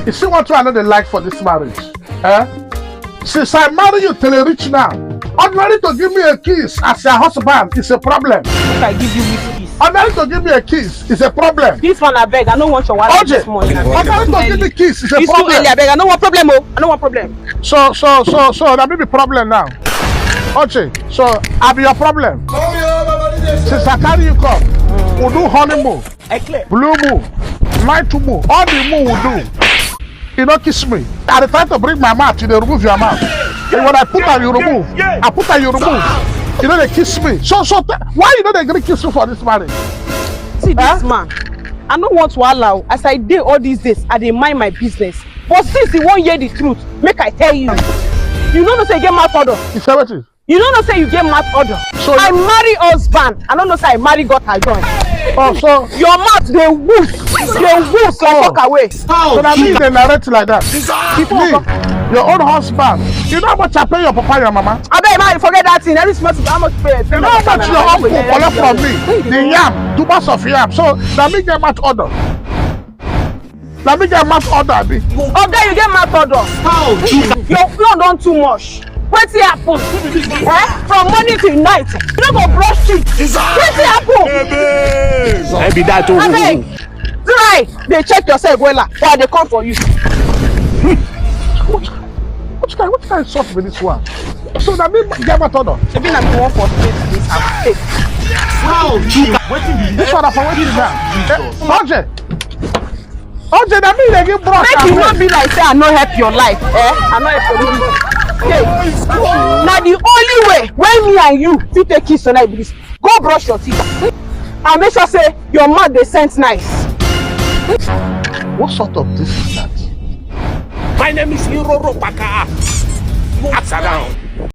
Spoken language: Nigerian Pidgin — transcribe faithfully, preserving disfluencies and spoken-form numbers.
You see what I know they like for this marriage? Eh? Since I marry you till I reach now, ordinary to give me a kiss as your husband is a problem. If I give you this kiss. Ordinary to give me a kiss is a problem. This one, I beg, I don't want your wife this morning. Ordinary to give me kiss is a problem. It's too early, I beg. I don't want problem, oh. I don't want problem. So, so, so, so, that may be problem now. Okay, so I be your problem. Since I carry you come, we do honeymoon, blue moon, night moon, all the moon we do. You no kiss me. I dey try to bring my mouth, you dey remove your mouth. And when I put am, you remove. I put am, you remove. You no dey kiss me. So, so why you no dey gree kiss me for this marriage? See this man. I no want wahala o. As I dey all these days, I dey mind my business. But since you wan hear the truth, make I tell you. You no know say you get mouth odor. You say wetin? You no know say you get mouth odor. So I marry husband. I no know say I marry God I join. Oh, so your mouth dey woof, dey woof like walk away. So that means they narrate like that. Me, your own husband. You know how much I pay your papa and your mama? I bet man, you forget that thing. Every small thing, how much pay? You know how much your uncle collect from me? The yam, two bags of yam. So that me get mouth odor. Let me get mouth order, abi? Oga, you get mouth order. How? Your flow don too much. Wetin happen? Eh? From morning till night, you no go brush teeth. Wetin happen? Baby. I be that too. Abeg, try dey check yourself wella, or I dey come for you. Which kind, which kind of sauce be this one? So that me get mouth order. Shebi na the one for space this house. How? Wetin be this one? For wetin now? Eh, Oje. Oje, na me dey give brush. Make e no be like say I no help your life, eh? I no help your life. Hey, na the only way wey me and you fit take kiss tonight be this. Go brush your teeth and make sure say your mouth dey scent nice. What sort of this is that? My name is Iroro Paka. Ask around.